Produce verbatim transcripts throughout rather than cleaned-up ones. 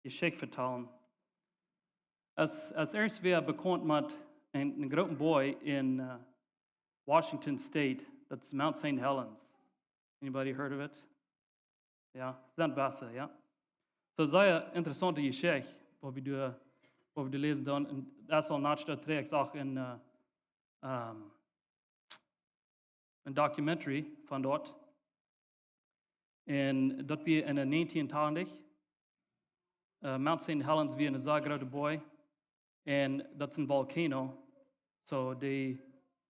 Jeschicht vetalen. Aus, aus ieescht wia bekaunt met een, een grooten Boy en, äh, Washington State, daut es Mount Saint Helens. Anybody heard of it? Jo, sent best, jo. Soo, sea interessaunte Jeschicht, waut wie doa, waut wie doa läsen dan. Un daut es aul nich daut trigj, ekj sach een, äh, ähm, een documentary von doa. Un daut wia en de negentien tachentich. Äh, Mount Saint Helens wia een sea grooten Boy. Un daut es een volcano. Soo, dee,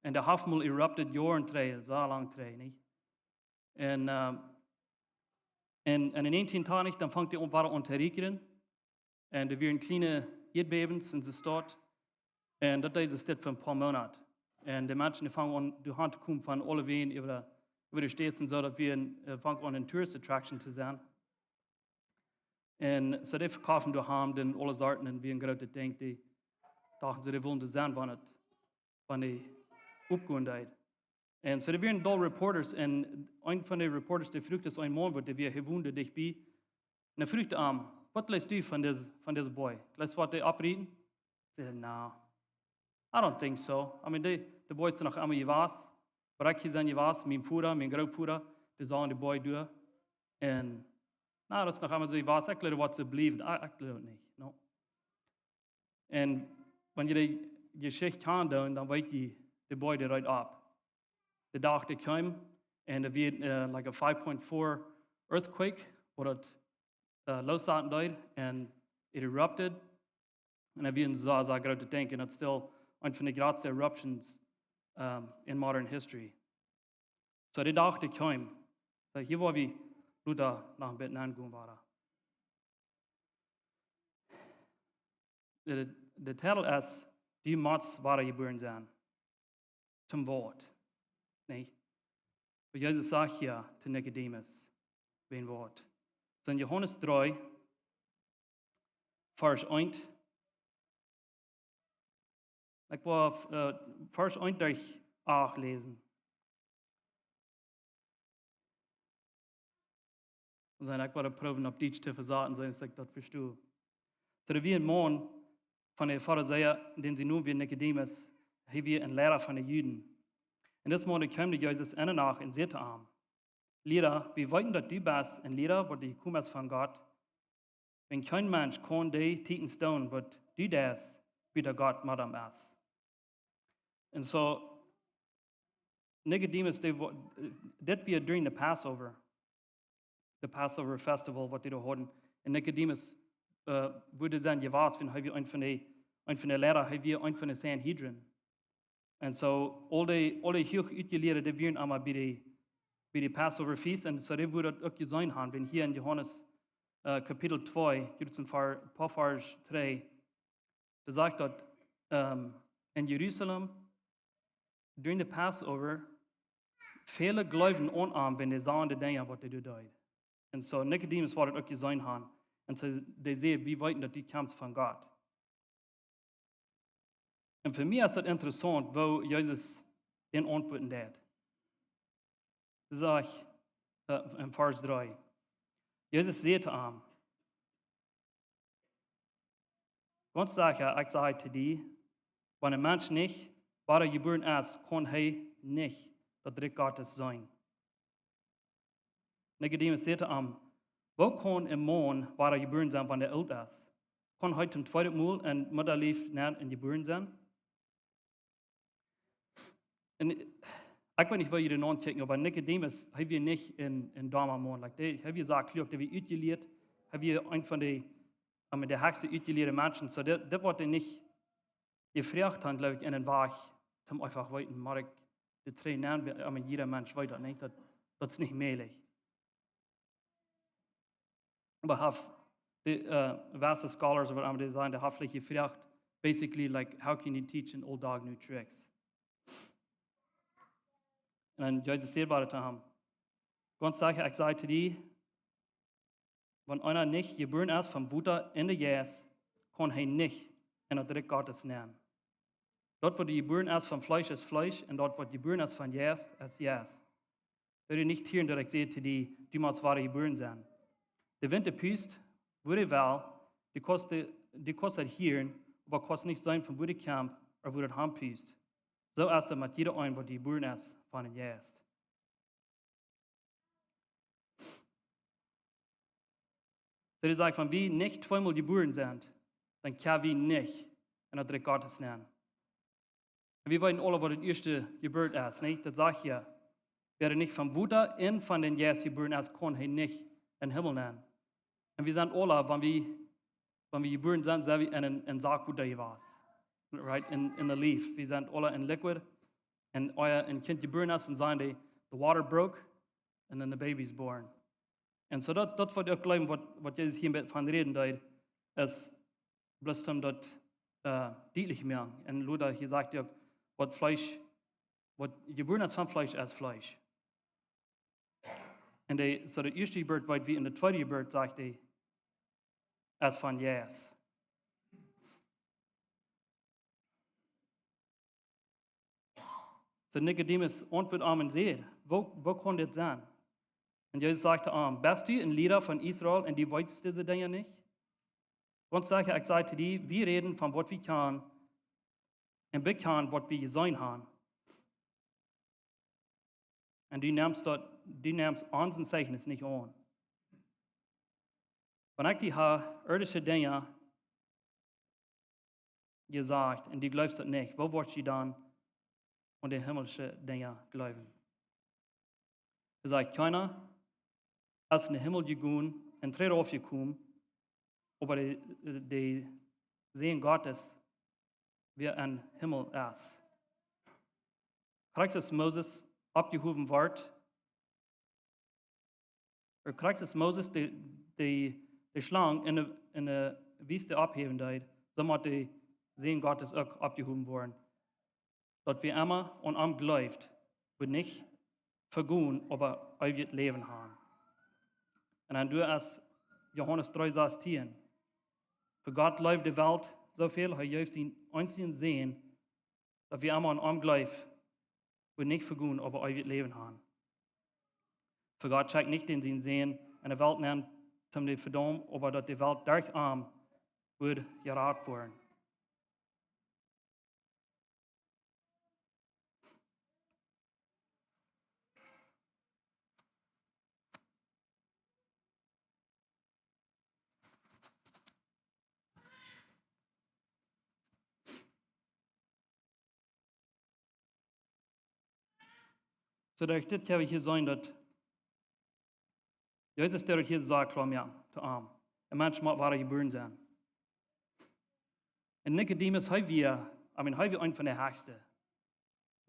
un dee haft mol erupted, Joaren trigj, sea lang trigj, nich? Un, äh, en, en de negentien tachentich, dan funk dee aun, wada aun to rieekjren. Un doa wieren kjliene Ieedbäwens en de Staut. Un daut deed daut fa een poa Moonaten. Un de Menschen, dee fungen aun, doa han to komen von aule Wäaj äwa de, äwa de States un soo, daut wia een, äh, funk aun een tourist attraction to sennen. Un soo dee vekoften doa Hamd un aule Sorten un wia een grootet Dinkj, dee dochten see, dee wullen doa sennen, wan et, wan dee oppgonen deed. Un soo, doa wieren doll reporters, un een von de reporters, dee fruach dis een Maun, waut dee wia, hee wond dicht bie. Un hee fruach am: "Waut jleefst du von dis, von disen Boy? Jleefst waut dee opprieten?" Säd hee: "No, I don't think so. I mean, dee, dee Boy es noch emma jewast. Waut ekj hia sie jewast, mien Voda, mien Grootvoda, dee sach dän Boy doa. Un, no, daut es noch emma soo jewast. Ekj jleew, waut see bliewen, ekj, ekj jleew nich, no." Un wan jie de Jeschicht kjanen doonen, dan weet jie, dee Boy, dee reet opp. De Dach, dee kjeem, un doa wia, äh, like a five point four earthquake, waut daut, äh, losssaten deed, un it erupted. Un daut wia een sea, sea grootet Dinkj, un daut es still een von de jratste eruptions, ähm, in modern history. Soo, dee Dach, dee kjeem. Soo, hia woa wie lota noch een bät aungonen woaren. De, de Titel es: Du motst wada jebuaren sennen. Toom waut? Nä? Oba Jesus sajcht hia to Nikodemus, wäajen waut. Soo en Johanes dree, Varsch eent. Ekj woa, äh, Varsch eent derch acht läsen. Soo, ekj woa daut proowen opp Dietsch to äwasaten, soo aus ekj daut vesto. Soo, doa wia een Maun von de Farisäa, dän see nomen Nikodemus, hee wia een Liera von de Juden. Un dis Maun, dee kjeem no Jesus en de Nacht un säd to am: "Liera, wie weeten, daut du best een Liera, waut du jekomen best von Gott. Wiels kjeen Mensch kaun dee Tieekjens doonen, waut du deist, buta Gott met am es." Un soo, Nikodemus, dee wo-, dit wia during the Passover, the Passover festival, waut dee doa hauden. Un Nikodemus, äh, wudd sennen jewast, wiels hee wia een von de, een von de Liera, hee wia een von de Sanhedrin. Un soo, aul dee, aul dee huach Utjelieede, dee wieren emma bie de, bie de Passover Feast, un soo dee wudden daut uk jeseenen haben, wan hia en Johanes, äh, Kapitel twee, jie wudden ver-, poa Varsch dree, doa sajcht daut, ähm, en Jerusalem, during the Passover, väle jleewden aun am, wan dee sagen de Dinja, waut hee doa deed. Un soo Nikodemus wudd daut uk jeseenen haben. Un soo, dee säd: "Wie weeten, daut du kjemst von Gott." Un fa mie es daut interessaunt, woo Jesus dän auntwuaden deed. Soo sajcht, äh, en Varsch dree. Jesus säd to am: "Gaunz secha, ekj saj to die, wan een Mensch nich wada jebuaren es, kaun hee nich daut Rikj Gottes seenen." Nikodemus säd to am: "Woo kaun een Maun wada jebuaren sennen, wan hee oolt es? Kaun hee toom tweeden Mol en Muttalief nenn un jebuaren sennen?" Un ekj weet nich, woo jie doa no kjikjen, oba Nikodemus, hee wia nich een, een domma Maun. Like, dee, hee wia sea kluak, dee wia utjelieet, hee wia een von de, I mean, de hechste utjelieede Menschen. Soo, dit, dit wudd hee nich jefroacht haben, jleew ekj, en een Wajch, toom eefach weeten, mau ekj, de Tränen, I mean, jieda Mensch weet daut nich, daut, daut es nich mäajlich. Oba haft de, äh, waut scholars ooda waut emma dee sajen, dee haft veleicht jefroacht, basically, like, "How can you teach an old dog new tricks?" Un dan Jesus säd wada to am: "Gaunz secha, ekj saj to die, wan eena nich jebuaren es von Wota un de Jeist, kaun hee nich en daut Rikj Gottes nenn. Daut, waut jebuaren es von Fleesch, es Fleesch, un daut, waut jebuaren es von Jeist, es Jeist. Doo die nich tieren, daut ekj säd to die, du motst wada jebuaren sennen. De Wint, dee pust, wua hee well, Du kaust de, du kaust daut hieren, oba kaust nich seenen von wua daut kjemt ooda wua daut han pust. Soo es daut met jieda een waut jebuaren es von dän Jeist. Soo, dee sajcht, wan wie nich tweemol jebuaren sent, dan kjenn wie nich en daut Rikj Gottes nenn. Un wie weeten aula waut daut ieeschte Jeburt es, nich? Daut sajcht hia: Wäa nich von Wota un von dän Jeist jebuaren es, kaun hee nich em Himmel nenn. Un wie sent aula, wan wie, wan wie jebuaren sent, sent wie en een, een Sak Wota jewast. Right? In, in de Leew. Wie sent aula en liquid. Un ea een Kjint jebuaren es, dan sent dee, the water broke, and then the baby's born. Un soo daut, daut waut ekj jleew, waut, waut Jesus hia een bät von räden deed, es bloos om daut, äh, dietlich to moaken. Un Luther hia sajcht uk, waut Fleesch, waut jebuaren es von Fleesch, es Fleesch. Un dee, soo de ieeschte Jeburt, waut wie en de tweede Jeburt, sajcht hee, es von Jeist. Soo Nikodemus auntwuat am un säd: Woo, woo kaun dit sennen? Un Jesus säd to am: Best du een Liera von Israel un du weetst dise Dinja nich? Gaunz secha, ekj saj to die, wie räden von waut wie kjanen un bekjanen waut wie jeseenen haben. Un du nemst daut, du nemst ons Zeichnis nich aun. Wan ekj die ha irdische Dinja jesajcht un du jleefst daut nich, woo woascht du dan aun de himmlische Dinja jleewen? Hee sajcht: Kjeena es en dän Himmel jegonen un trigj raufjekomen, oba de, de Sän Gottes, wäa em Himmel es. Krakjt aus Moses oppjehowen wort, ooda krakjt aus Moses de, de, de Schlang en de, en de Wiest opphäwen deed, soo mott de Sän Gottes uk oppjehowen woaren, daut wäa emma aun am jleeft, woat nich vegonen, oba eewjet Läwen haben. Un dan doa es Johanes dree sastieen: Fa Gott leeft de Welt soo väl, hee jeef sienen eensjen Sän, daut wäa emma aun am jleeft, woat nich vegonen, oba eewjet Läwen haben. Fa Gott schekjt nich dän sienen Sän en de Welt nenn, om dee to vedaumen, oba daut de Welt derch am woat jerat woaren. Soo daut dit hab ekj hia jeseenen, daut Jesus deed hia sea kloa moaken to am. Een Mensch mott wada jebuaren sennen. Un Nikodemus, hee wia, I mean, hee wia eena von de hechste.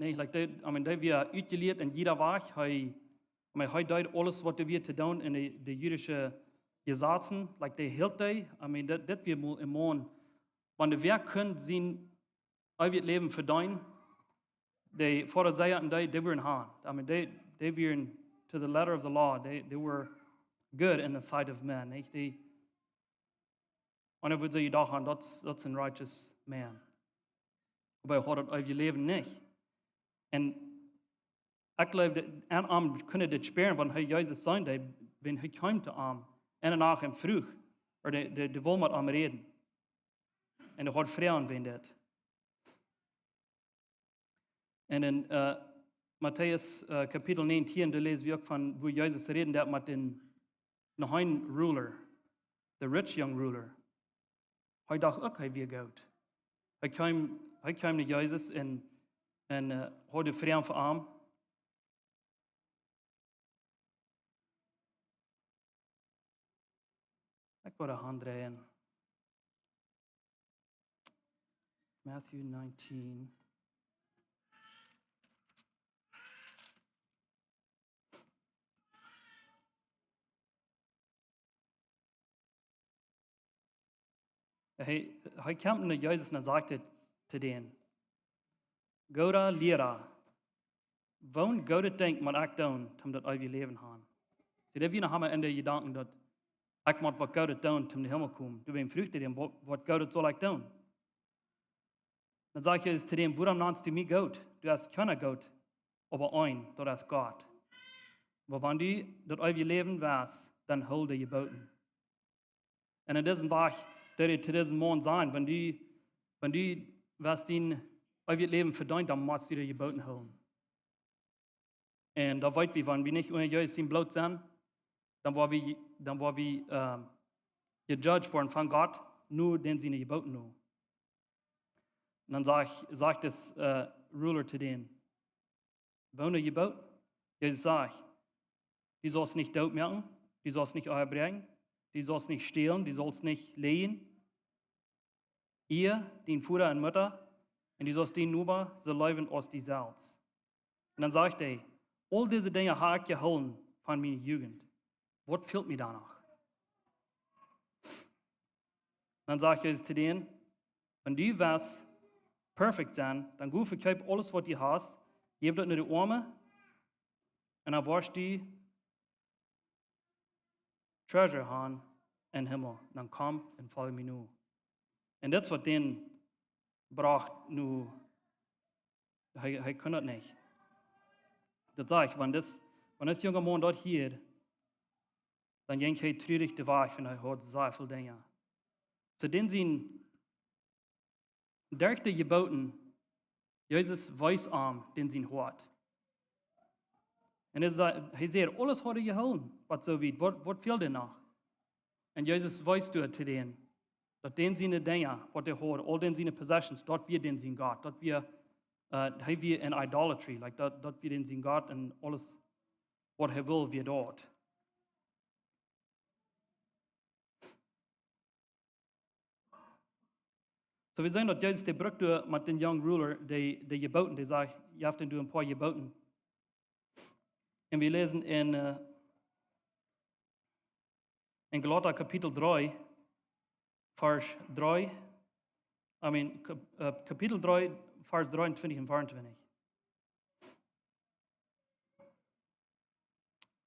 Nä, like, dee, I mean, dee wia utjelieet en jieda Wajch. Hee, I mean, hee deed aules waut doa wia to doonen en de, de jüdische Jesazen. Like, dee hilt dee. I mean, dit, dit wia mol een Maun, wan dee wia kunn sien eewjet Läwen vedeenen, de Farisäa un dee, dee wieren han. I mean, dee, dee wieren to the letter of the law. They, they were good in the sight of men, nich? Dee, un hee wudd soo jedocht han, daut, daut es een righteous man. Oba hee haud daut eewje Läwen nich. Un ekj jleew, daut, en am kunn hee dit spieren, wan hee Jesus seenen deed, wan hee kjeem to am en de Nacht un fruach, ooda dee, dee, dee wull met am räden. Un hee haud Froagen wäajen dit. Un en, äh, Matäus, äh, Kapitel näajentieen, doa läs wie uk von, woo Jesus räden deed met dän, noch een ruler, the rich young ruler. Hee docht uk, hee wia goot. Hee kjeem, hee kjeem no Jesus un, un, äh, haud Froagen fa am. Ekj woa de Haunt dreien. Matthew nineteen. Hee, hee kjemt no Jesus un sajcht dit to dän: Gooda Liera, waut goot denkjst du, mott ekj doonen, om daut eewje Läwen to han? See, dee wia noch emma en de Jedanken, daut ekj mott waut Goodet doonen, om em Himmel komen. Doawäajen fruach hee dän: Waut, waut Goodet saul ekj doonen? Dan sajcht Jesus to dän: Wuarom nanst du mie goot? Doa es kjeena goot, oba een, daut es Gott. Oba wan du daut eewje Läwen west, dan hool de Jeboten. Un en disen Wajch, Daut es to disen Maun sennen, wan du, wan du west dien eewjet Läwen vedeenen, dan motst du de Jeboten hoolen. Un daut weet wie, wan wie nich unja Jesus sien Bloot sent, dan woa wie, dan woa wie, ähm, gejudged woaren von Gott, no dän siene Jeboten no. Un dan sajcht, sajcht dis, äh, ruler to dän: "Woone Jeboot?" Jesus sajcht: "Du saust nich doot moaken, du saust nich ehebräakjen, du saust nich stälen, du saust nich läajen. Ea dien Voda un Mutta, un du saust dien Noba soo leewen aus die selfst." Un dan sajcht hee: "Aul dise Dinja hab ekj jehoolen von miene Jugent. Waut fält mie dan noch?" Dan sajcht Jesus to dän: "Wan du west perfekt sennen, dan go, vekoop aules waut du hast, jeff daut no de Oame, un dan woascht du treasure haben em Himmel. Dan komm un folj mie no." Un daut es waut dän brocht no, hee, hee kunn daut nich. Daut sajcht, wan dis, wan dis junge Maun daut hieed, dan jinkj hee trurich de Wajch, wiels hee haud sea väl Dinja. Soo dän sien, derch de Jeboten, Jesus wees am dän sien Hoat. Un hee säd, hee säd, aules haud hee jehoolen, waut soo wiet, waut, waut fäld noch? Un Jesus wees doa to dän, daut dän siene Dinja, waut hee haud, aul dän siene possessions, daut wia dän sien Gott, daut wia, äh, hee wia en idolatry, like, daut, daut wia dän sien Gott un aules waut hee wull, wia daut. Soo, wie seenen daut Jesus, dee brukt doa met dän young ruler, dee, dee Jeboten, dee sajcht, jie haben doa een poa Jeboten. Un wie läsen en, äh, en Galata Kapitel dree, Varsch dree, I mean, Kap-, äh, Kapitel dree, Varsch dreeuntwintich un veeauntwintich.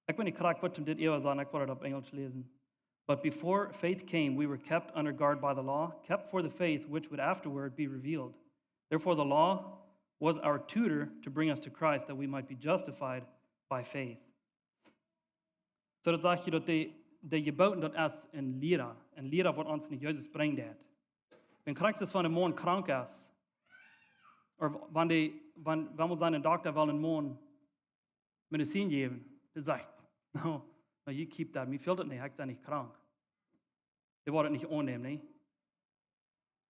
Ekj weet nich krakjt waut dit ea sajen, ekj woa daut opp Enjlisch läsen. "But before faith came, we were kept under guard by the law, kept for the faith which would afterward be revealed. Therefore the law was our tutor to bring us to Christ, that we might be justified by faith." Soo, daut sajcht hia, daut de, de Jeboten, daut es een Liera, een Liera waut ons no Jesus brinjt. Wan krakjt es, wan een Maun krank es, ooda wan de, wan, wan mott een Dokta well een Maun Medizin jäwen, dee sajcht: "No, no, you keep that, mie fält daut nich, ekj sie nich krank." Dee woat daut nich aunnämen, nä?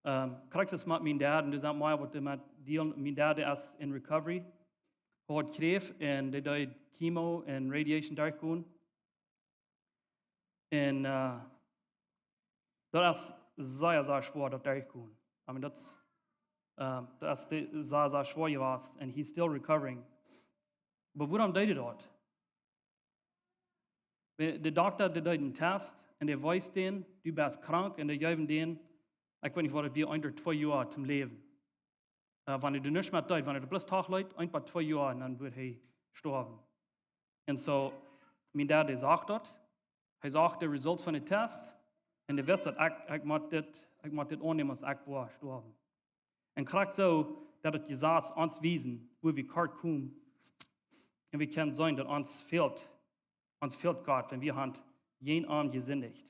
Ähm, krakjt es met mien Dad, un doa sent mea waut doamet dealen. Mien Dad, dee es in recovery. Hee haud Kjräft un dee deed Chemo un Radiation derchgonen. Un, äh, daut es sea, sea schwoa, daut derchgonen. I mean, daut es, äh, daut es de-, sea, sea schwoa jewast. And he's still recovering. Oba wuarom deed hee daut? De, de Dokta, dee deed een Test un dee wees dän, du best krank, un dee jeef dän, ekj weet nich waut daut wia, eent ooda twee Joa toom Läwen. Äh, wan hee doa nuscht met deed, wan hee bloos Dach leet, eent bat twee Joa, un dan wudd hee stoawen. Un soo, mien Dad, dee sach daut. Hee sach de results von dän Test. Un dee wist daut ekj, ekj mott dit, ekj mott dit aunnämen, aus ekj woa stoawen. Un krakjt soo, daut daut Jesaz ons wiesen, wua wie kort komen. Un wie kjennen seenen, daut ons fält, ons fält Gott, wan wie haben jäajen am jesindicht.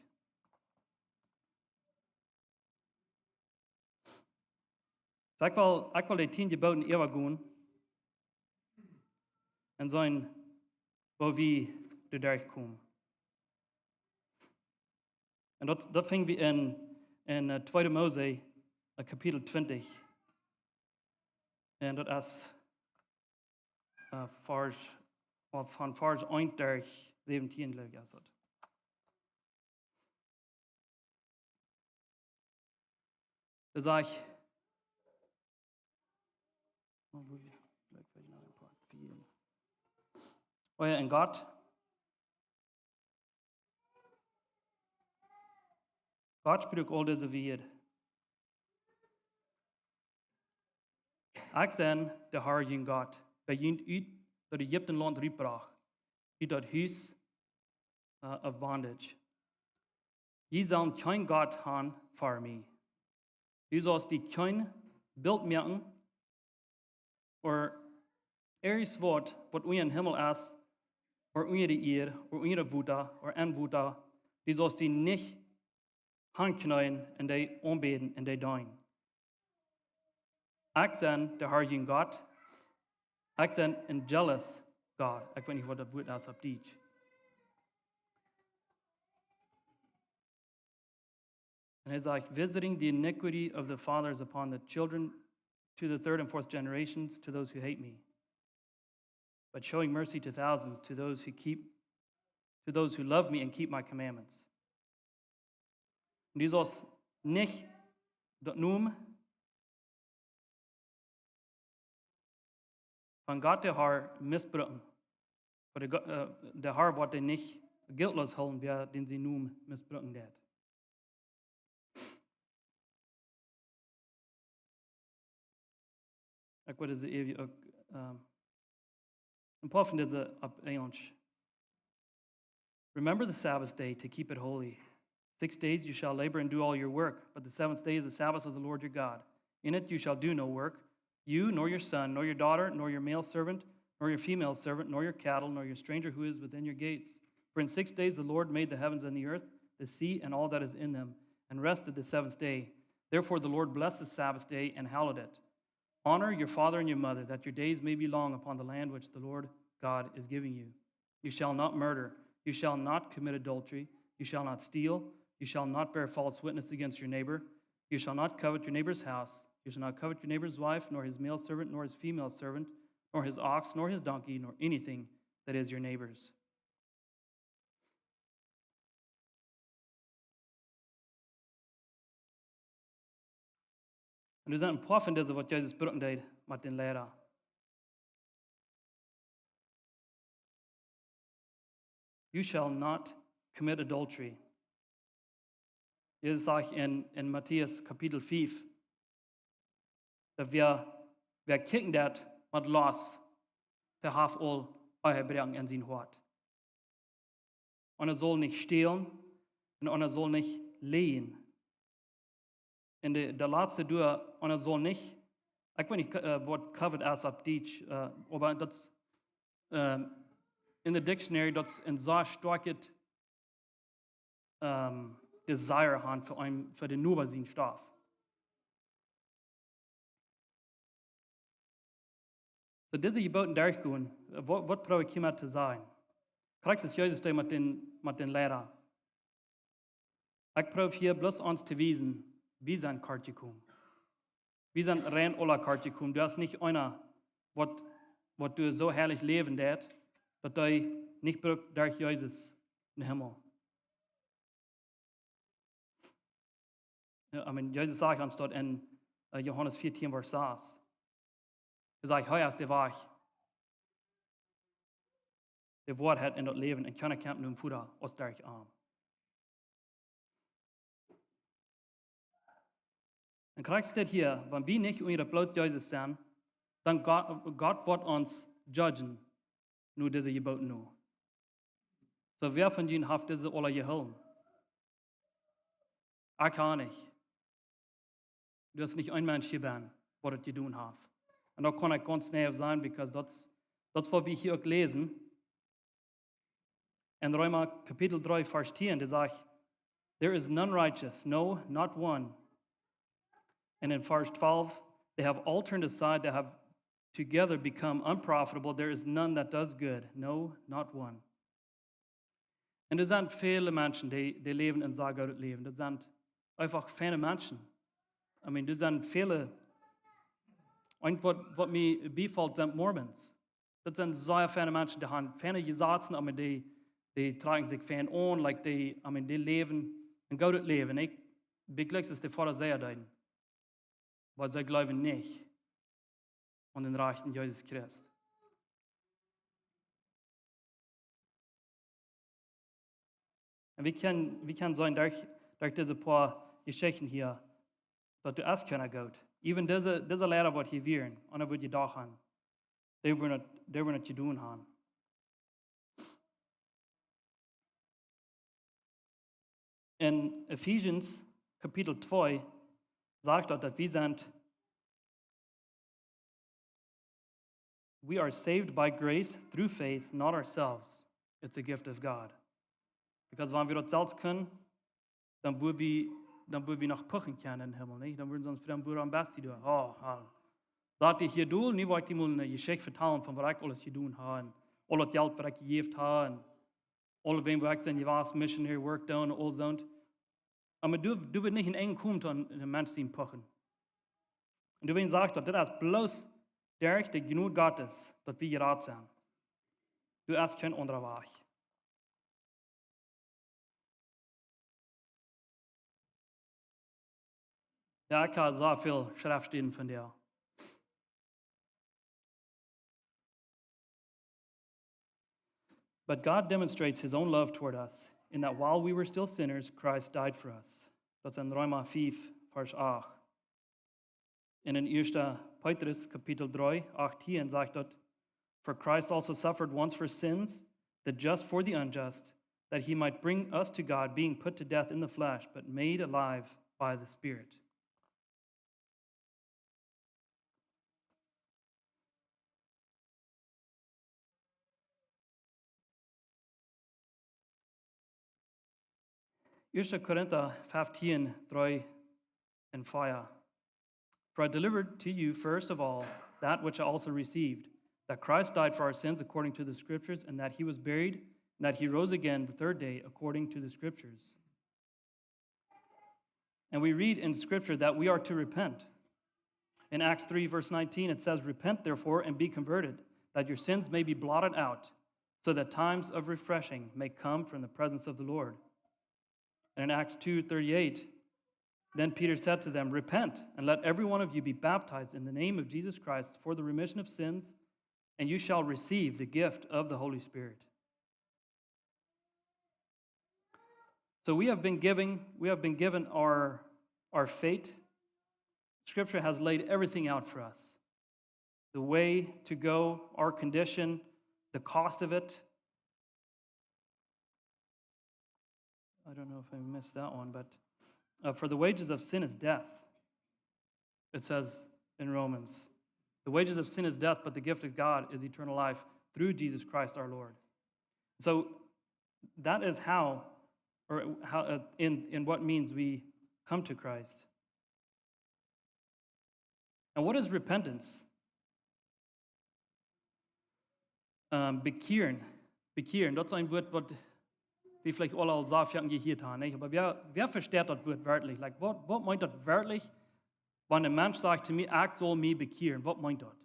Soo, ekj well, ekj well de tieen Jeboten äwagonen un seenen, woo wie doa derchkomen. Un daut, daut finj wie en, en, äh, tweede Mose, äh, Kapitel twintich. Un daut es, äh, Varsch, ooda von Varsch eent derch säwentieen, jleew ekj, es daut. Dan saj ekj, oh, wua, jleew ekj, wua noch een poa Wieed. Oh jo, un Gott, Gott sprakjt aul dise Wieed: "Ekj sie de Herr, jun Gott, dee junt ut daut Ägiptenlaunt rutbrocht, ut daut Hus, äh, of bondage. Jie sellen kjeen Gott haben ver mie. Du saust die kjeen Bilt moaken, ooda irjent waut, waut unja dän Himmel es, ooda unja de Ieed, ooda unja daut Wota, ooda em Wota. Du saust die nich hankjneeen un dee aunbäden un dee deenen. Ekj sie de Herr jun Gott. Ekj sie een jealous God. Ekj weet nich waut daut Wuat es opp Dietsch. Un hee sajcht, visiting the iniquity of the fathers upon the children to the third and fourth generations to those who hate me, but showing mercy to thousands to those who keep, to those who love me and keep my commandments. Un du saust nich daut Nomen von Gott de Herr misbrucken. Oba de, Go- äh, de Herr woat dee nich jeldloos hoolen, wäa dän sien Nomen misbrucken deit. Ekj wull dise äwent uk, ähm, een poa von dise opp Enjelsch. Remember the Sabbath day to keep it holy. Six days you shall labor and do all your work, but the seventh day is the Sabbath of the Lord your God. In it you shall do no work, you, nor your son, nor your daughter, nor your male servant, nor your female servant, nor your cattle, nor your stranger who is within your gates. For in six days the Lord made the heavens and the earth, the sea and all that is in them, and rested the seventh day. Therefore the Lord blessed the Sabbath day and hallowed it. Honor your father and your mother, that your days may be long upon the land which the Lord God is giving you. You shall not murder. You shall not commit adultery. You shall not steal. You shall not bear false witness against your neighbor. You shall not covet your neighbor's house. You shall not covet your neighbor's wife, nor his male servant, nor his female servant, nor his ox, nor his donkey, nor anything that is your neighbor's. Un doa sent een poa von dise, waut Jesus brucken deed met dän Leida. You shall not commit adultery. Jesus sajcht en, en Matäus Kapitel fief, daut wäa, wäa kjikjen deit met Lost, dee haft aul Ehebräakjen en sien Hoat. Un hee saul nich stälen un hee saul nich läajen. Un de, de latste Doa, un hee saul nich, ekj weet nich, äh, waut covet es opp Dietsch, äh, oba daut es, ähm, en de dictionary, daut es een sea stoakjet, ähm, desire han fa een, fa dän Noba sien Stoff. Soo, dise Jeboten derchgonen, waut, waut proow ekj hia met to sajen? Christus Jesus deed met dän, met dän Leida. Ekj proow hia bloos ons to wiesen, wie sent kort jekomen. Wie sent rein aula kort jekomen. Doa es nich eena, waut, waut doa soo heilich läwen deit, daut hee nich brukt derch Jesus em Himmel. Jo, I mean, Jesus sajcht ons daut en, äh, Johanes vieetieen, Varsch sas. Hee sajcht, hee es de Wajch, de Woarheit un daut Läwen, un kjeena kjemt nom Voda aus derch am. Un krakjt dit hia, wan wie nich unja daut Bloot Jesus sent, dan Gott, Gott woat ons judgen no dise Jeboten no. Soo, wäa von junt haft dise aula jehoolen? Ekj ha nich. Doa es nich een Mensch hia benn, waut daut jedonen haft. Un daut kaun ekj gaunz neiw sajen, because daut, daut es waut wie hia uk läsen. En Reema Kapitel dree, Varsch tieen, dee sajcht, there is none righteous, no, not one. And in verse twelve, they have all turned aside, they have together become unprofitable. There is none that does good, no, not one. Un doa sent väle Menschen, dee, dee läwen een sea goodet Läwen. Daut sent eefach feine Menschen. I mean, doa sent väle, eent waut, waut mie biefelt, sent Mormons. Daut sent sea feine Menschen, dee han feine Jesazen, oba dee, dee droagen sikj fein aun, like, dee, I mean, dee läwen een goodet Läwen. Ekj, bie jlikj es de Farisäa deeden. Oba see jleewen nich aun dän rajchten Jesus Christ. Un wie kjennen, wie kjennen seenen derch, derch dise poa Jeschichten hia, daut doa es kjeena goot. Even dise, dise Leida waut hia wieren, un hee wudd jedocht han, dee wudden daut, dee wudden daut jedonen han. En Ephesians Kapitel twee sajcht daut, daut wie sent, we are saved by grace through faith, not ourselves. It's a gift of God. Because wan wie daut selfst kunnen, dan wudd wie dan wudden wie noch puchen kjennen em Himmel, nich? Dan wudden see ons froagen: "Wuarom best du doa?" Oh, oh. Sat ekj hia dol, nu woa ekj die mol eene Jeschicht vetalen von waut ekj aules jedonen hab un aul daut Jelt waut ekj jejäft hab un aule Wäaj woa ekj sennen jewast, missionary work doonen, aul soont. Oba du, du wudst nich en Enj komen to een, een Mensch sien puchen. Un du west sajen daut dit es bloos derch de Jnod Gottes daut wie jerat sent. Du hast kjeen aundra Wajch. Jo, ekj hab soo väl Schreftstäden von die. But God demonstrates his own love toward us, in that while we were still sinners, Christ died for us. Daut es en Reema fief, Varsch acht. Un en Ieeschte Petrus, Kapitel dree, achtieen, sajcht daut: "For Christ also suffered once for sins, the just for the unjust, that he might bring us to God, being put to death in the flesh, but made alive by the Spirit." Ieeschte Korinta feftieen, dree un vea. "For I delivered to you first of all that which I also received, that Christ died for our sins according to the Scriptures, and that he was buried, and that he rose again the third day according to the Scriptures." And we read in Scripture that we are to repent. In Acts three, verse nineteen, it says, "Repent, therefore, and be converted, that your sins may be blotted out, so that times of refreshing may come from the presence of the Lord." And in Acts two thirty-eight, then Peter said to them, "Repent, and let every one of you be baptized in the name of Jesus Christ for the remission of sins, and you shall receive the gift of the Holy Spirit." So we have been giving, we have been given our, our fate. Scripture has laid everything out for us. The way to go, our condition, the cost of it. I don't know if I missed that one, but, uh, "For the wages of sin is death," it says in Romans. "The wages of sin is death, but the gift of God is eternal life through Jesus Christ our Lord." So that is how, or how, uh, in, in what means we come to Christ. And what is repentance? Um, bekjieren. Bekjieren, daut es een Wuat waut wie veleicht aule aul sea foaken jehieet haben, nich? Oba wäa, wäa vesteit daut Wuat werkjlich? Like, waut, waut meent daut werkjlich, wan een Mensch sajcht to mie, ekj saul mie bekjieren? Waut meent daut?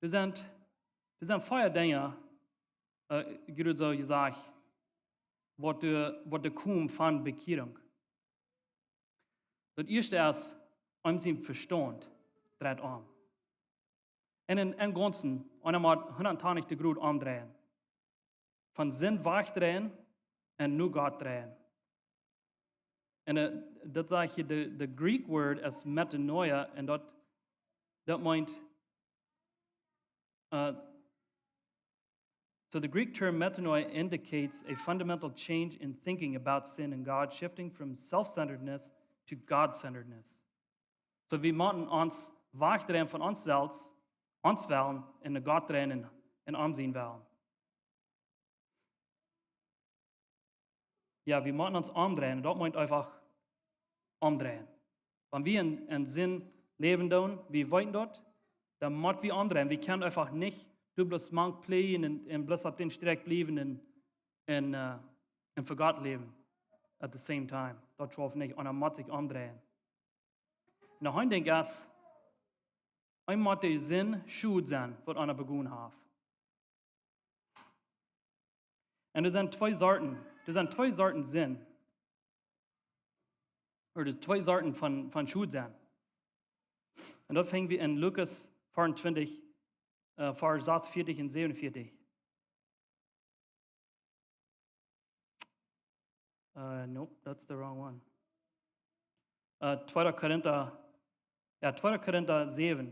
Doa sent, doa sent vea Dinja, äh, jie hauden soo jesajcht, waut doa, waut doa kjemt von Bekjierunk. Daut ieeschte es, eenem sien Vestaunt dreit om. Un en, em Gaunzen, eena mott hundatachentich Grod omdreien. Von Sind wajchdreien un no Gott dreien. Un, äh, daut sajcht hia, de, de Greek word es metanoia, un daut, daut meent, äh, so the Greek term metanoia indicates a fundamental change in thinking about sin and God, shifting from self-centeredness to God-centeredness. So wie motten ons wajchdreien von ons selfst, ons Wellen, un no Gott dreien un, un am sien Wellen. Jo, wie motten ons omdreien. Daut meent eefach omdreien. Wan wie en, en Sind läwen doonen, wie weeten daut, dan mott wie omdreien. Wie kjennen eefach nich doa bloos mank pläajen un, un bloos opp dän Strakj bliewen un, un, äh, un fa Gott läwen at the same time. Daut schauft nich, un dan mott sikj omdreien. Un noch een Dinkj es, eena mott de Sind schullich sennen, waut eena begonen haft. Un doa sent twee Sorten, doa sent twee Sorten Sind. Ooda twee Sorten von, von schullich sennen. Un daut finj wie en Lukas vea un twintich, äh, Varsch sasuntwintich un säwenuntwintich. Uh, nope, that's the wrong one. Uh, tweede Korinta, jo, tweede Korinta säwen,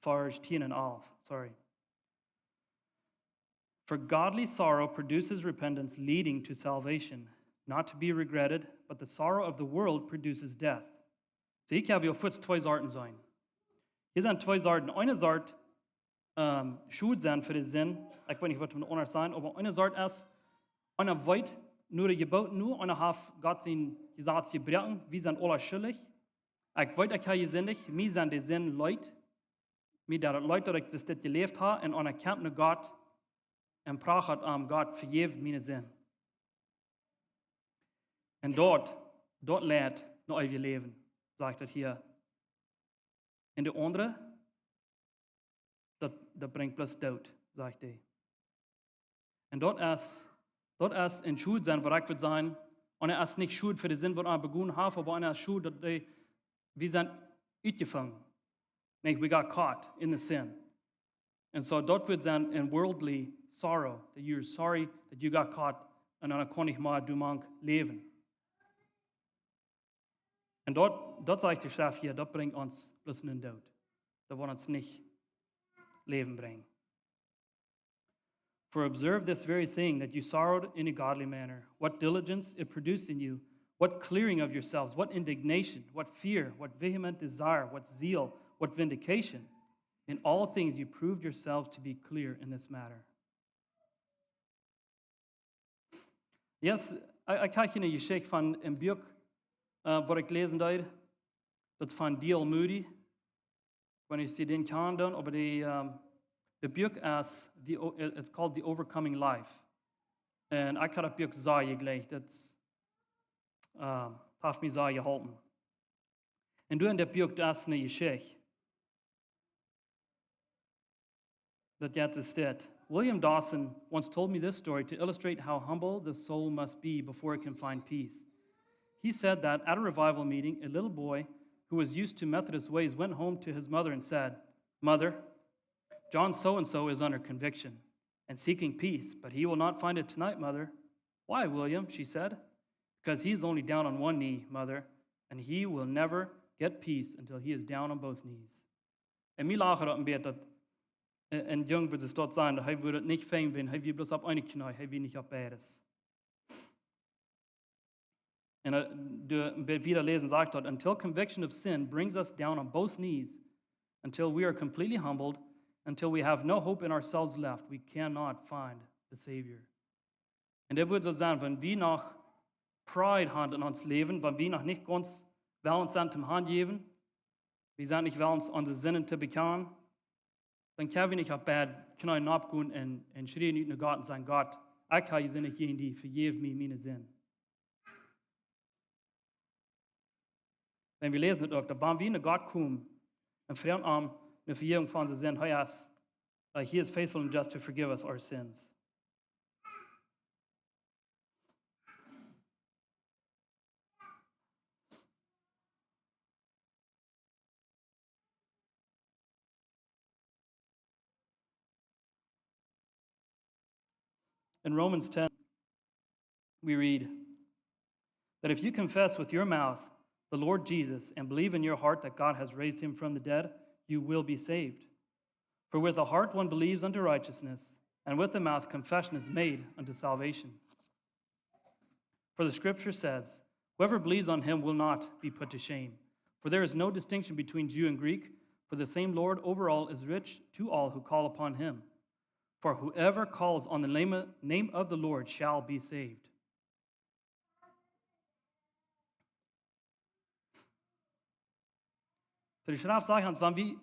Varsch tieen un alf, sorry. "For godly sorrow produces repentance leading to salvation, not to be regretted, but the sorrow of the world produces death." So, hia kjenn wie fuaz twee Sorten seenen. Hia sent twee Sorten. Eene Sort, ähm, Schult sennen fa de Sind. Ekj weet nich, waut daut aundasch es, oba eene Sort es, eena weet, no de Jeboten nu, eena haft Gott sien Jesaz jebroaken, wie sent aule schuldich. Ekj weet, ekj hab jesindicht, mie sent de Sind leet, mie deit daut leet, daut ekj dit jeläft hab, un eena kjemt no Gott un prachat aun: Gott, vejeff miene Sind. Un daut, daut leit no eewjet Läwen, sajcht daut hia. Un de aundre, daut, daut brinjt bloos Doot, sajcht hee. Un daut es, daut es een Schult sennen, waut ekj wudd sajen, un eena es nich schullich fa de Sind, waut eena begonen haft, oba eena es schullich, daut dee, wie sent utjefungen. Nich, we got caught in the sin. Un soo, daut wudd sennen een worldly sorrow, that you're sorry that you got caught, un dan kaun ekj mau doamank läwen. Un daut, daut sajcht de Schreft hia, daut brinjt ons bloos een Doot. Daut woat ons nich Läwen brinjen. For observe this very thing, that you sorrowed in a godly manner, what diligence it produced in you, what clearing of yourselves, what indignation, what fear, what vehement desire, what zeal, what vindication. In all things you proved yourselves to be clear in this matter. Yes, I, I kjrieech eene Jeschicht von een Buak, äh, waut ekj läsen deed. Daut es von D L Moody. Wan jie dän kjanen, dan, oba dee, ähm, de Buak es, the O-, it's called The Overcoming Life. Un ekj hab daut Buak sea jejlikjt. Daut, ähm, haft mie sea jeholpen. Un doa en daut Buak, doa es eene Jeschicht. Daut jeit soo. William Dawson once told me this story to illustrate how humble the soul must be before it can find peace. He said that at a revival meeting, a little boy who was used to Methodist ways went home to his mother and said, "Mother, John so-and-so is under conviction and seeking peace, but he will not find it tonight, Mother." "Why, William?" she said. "Because he is only down on one knee, Mother, and he will never get peace until he is down on both knees." Un mie lachad daut een bät, daut, äh, een Jung wudd soo daut sajen, daut hee wudd nich finjen, wan hee wia bloos opp eene Kjnee, hee wia nich opp beides. Un, äh, de, bie wieda läsen sajcht daut: "Until conviction of sin brings us down on both knees, until we are completely humbled, until we have no hope in ourselves left, we cannot find the Savior." Un daut wudd soo sennen, wan wie noch Pride haben en ons Läwen, wan wie noch nich gaunz wellens sent toom hanjäwen, wie sent nich wellens onse Sinden to bekjanen, dan kjenn wie nich opp beid Kjnee nopp gonen un, un schrieen ut no Gott un sajen: "Gott, ekj hab jesindicht jäajen die, vejeff mie miene Sind." Un wie läsen daut uk, daut wan wie no Gott komen un froagen om de Vejäwunk von onse Sind, hee es, uh, he is faithful and just to forgive us our sins. In Romans ten, we read that if you confess with your mouth the Lord Jesus and believe in your heart that God has raised him from the dead, you will be saved. For with the heart one believes unto righteousness, and with the mouth confession is made unto salvation. For the scripture says, "Whoever believes on him will not be put to shame. For there is no distinction between Jew and Greek, for the same Lord over all is rich to all who call upon him. For whoever calls on the name, name of the Lord shall be saved." Soo, de Schreft sajcht ons, wan wie,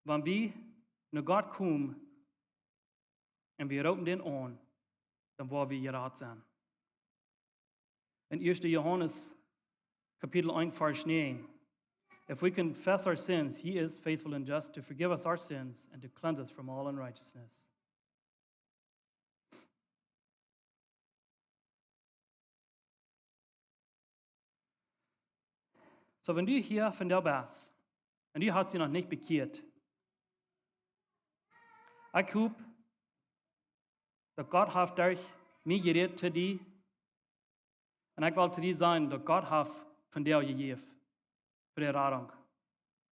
wan wie no Gott komen un wie roopen dän aun, dan woa wie jerat sennen. In Ieeschte Johanes Kapitel eent, Varsch näajen: "If we confess our sins, he is faithful and just to forgive us our sins and to cleanse us from all unrighteousness." Soo, wan du hia vondoag best un du hast die noch nich bekjieet, ekj hop daut Gott haft derch mie jerät to die, un ekj well to die sajen daut Gott haft vondoag jejäft fa de Radunk.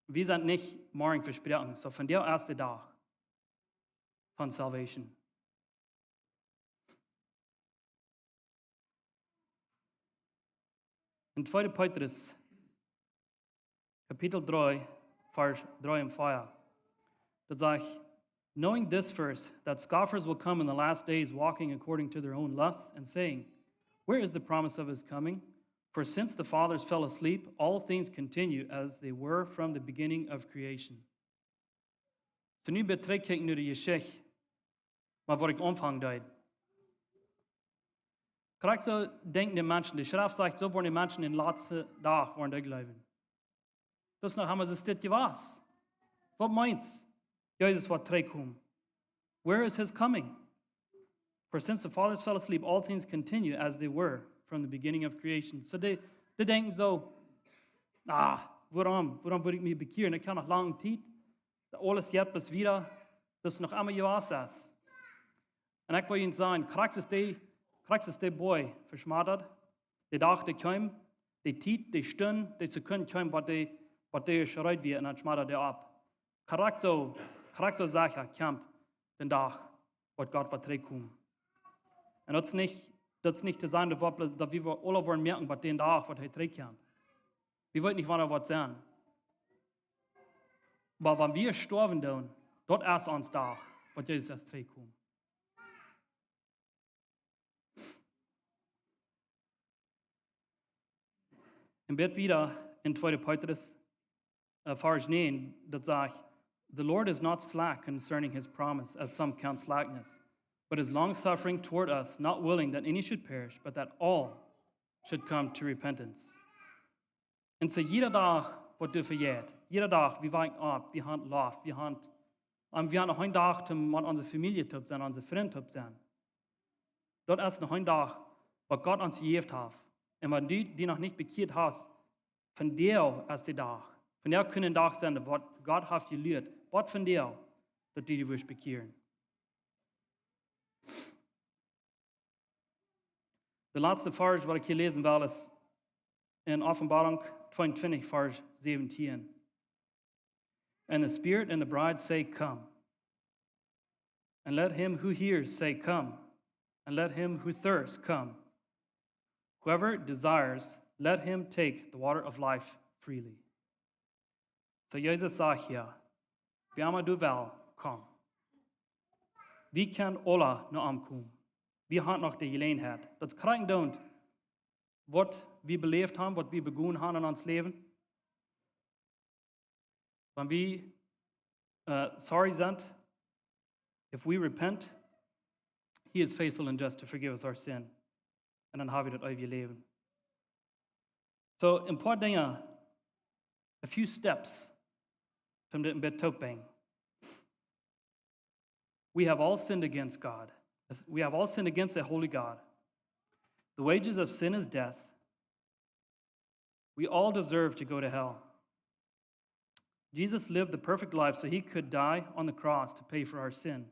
Wie sent nich morjen vesproaken, soo vondoag es de Dach von salvation. En tweede Petrus, Kapitel dree, Varsch dree un vea, daut sajcht: Knowing this first, that scoffers will come in the last days walking according to their own lusts and saying, "Where is the promise of his coming? For since the fathers fell asleep, all things continue as they were from the beginning of creation." So nu bie trigj kjikjen no de Jeschicht, mau waut ekj aunfangen deed. Krakjt soo denkjen de Menschen, de Schreft sajcht, soo woaren de Menschen em latsten Dach woaren dee jleewen. Daut es noch emma soo stell jewast. Waut meent? Jesus woat trigjkomen. Where is his coming? For since the fathers fell asleep, all things continue as they were from the beginning of creation. So dee, dee denkjen soo, ah, wuarom, wuarom mott ekj mie bekjieren? Ekj hab noch lange Tiet. Aules jeit bloos wieda, daut es noch emma jewast es. Un ekj well junt sajen, krakjt soo es dee, krakjt soo es dee Boaj veschmatat, de Dach dee kjeem, de Tiet, de Stund, de Sekund kjeem, waut dee, waut dee jeschreit wia un dan schmatat dee auf. Krakjt soo, krakjt soo secha kjemt dän Dach, waut Gott woat trigjkomen. Un daut es nich, daut es nich to sajen, daut wie, daut wie aula woaren moakjen bie dän Dach, waut hee trigjkjemt. Wie weeten nich, wanea daut woat sennen. Oba wan wie stoawen doonen, daut es ons Dach, waut Jesus es trigjkomen. Un bie wieda en tweede Petrus, äh, Varsch näajen, daut sajcht, "The Lord is not slack concerning his promise, as some count slackness, but is long-suffering toward us, not willing that any should perish, but that all should come to repentance." Un soo jieda Dach, waut doa vejeit, jieda Dach, wie woaken opp, wie haben Loft, wie haben, un wie haben noch een Dach, om met onse Famielje toop sennen, onse Frind toop sennen. Daut es noch een Dach, waut Gott ons jejäft haft. Un wan du die noch nich bekjieet hast, vondoag es de Dach. Vondoag kaun een Dach sennen, waut Gott haft jelieet. Waut vondoag, daut du die woascht bekjieren. De latste Varsch, waut ekj hia läsen well, es en Openboarunk tweeuntwintich, Varsch säwentieen. "And the Spirit and the bride say, 'Come.' And let him who hears say, 'Come.' And let him who thirsts come. Whoever desires, let him take the water of life freely." Soo Jesus sajcht hia, wäa emma doa well, komm. Wie kjennen aula no am komen. Wie haben noch de Jeläajenheit. Daut krakjt doonen, waut wie beläft haben, waut wie begonen haben en ons Läwen. Wan wie, äh, sorry sent, if we repent, he is faithful and just to forgive us our sin. Un dan hab wie daut eewje Läwen. Soo, een poa Dinja, a few steps, om dit een bät to brinjen. We have all sinned against God. We have all sinned against a holy God. The wages of sin is death. We all deserve to go to hell. Jesus lived the perfect life so he could die on the cross to pay for our sin.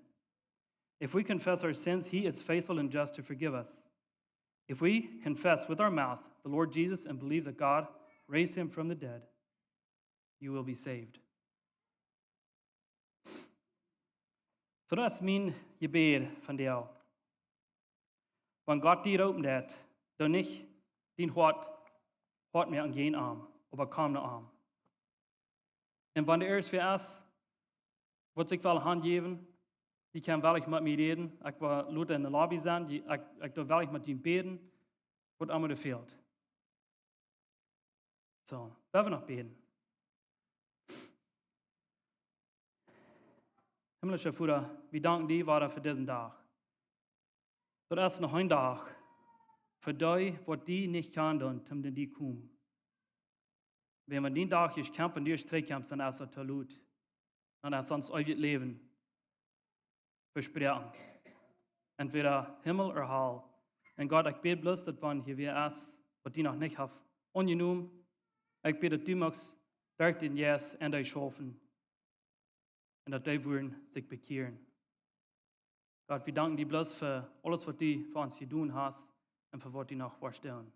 If we confess our sins, he is faithful and just to forgive us. If we confess with our mouth the Lord Jesus and believe that God raised him from the dead, you will be saved. Soo daut es mien Jebäd vondoag. Wan Gott die roopen deit, doo nich dien Hoat, Hoat mea aun jäajen am, oba komm no am. Un wan doa irjentwäa es, waut sikj well hanjäwen, dee kaun wellich met mie räden, ekj well lota en de Lobby sennen, dee, ekj, ekj doo wellich met junt bäden, waut emma doa fält. Soo, well wie noch bäden. Himmlischa Voda, wie danken die wada fa disen Dach. Daut es noch een Dach fa dee, waut die nich kjanen doonen, om no die komen. Wan du dän Dach nich kjamfst un du nich trigjkjemst, dan es daut too lot. Dan es ons eewjet Läwen vesproaken. Entwäda Himmel ooda Hal. Un Gott, ekj bäd bloos, daut wan hia wäa es, waut die noch nich haft aunjenomen, ekj bäd, daut du muchst derch dän Jeist en dee schaufen. Un daut dee wudden sikj bekjieren. Gott, wie danken die bloos fa aules, waut du fa ons jedonen hast un fa waut du noch woascht doonen.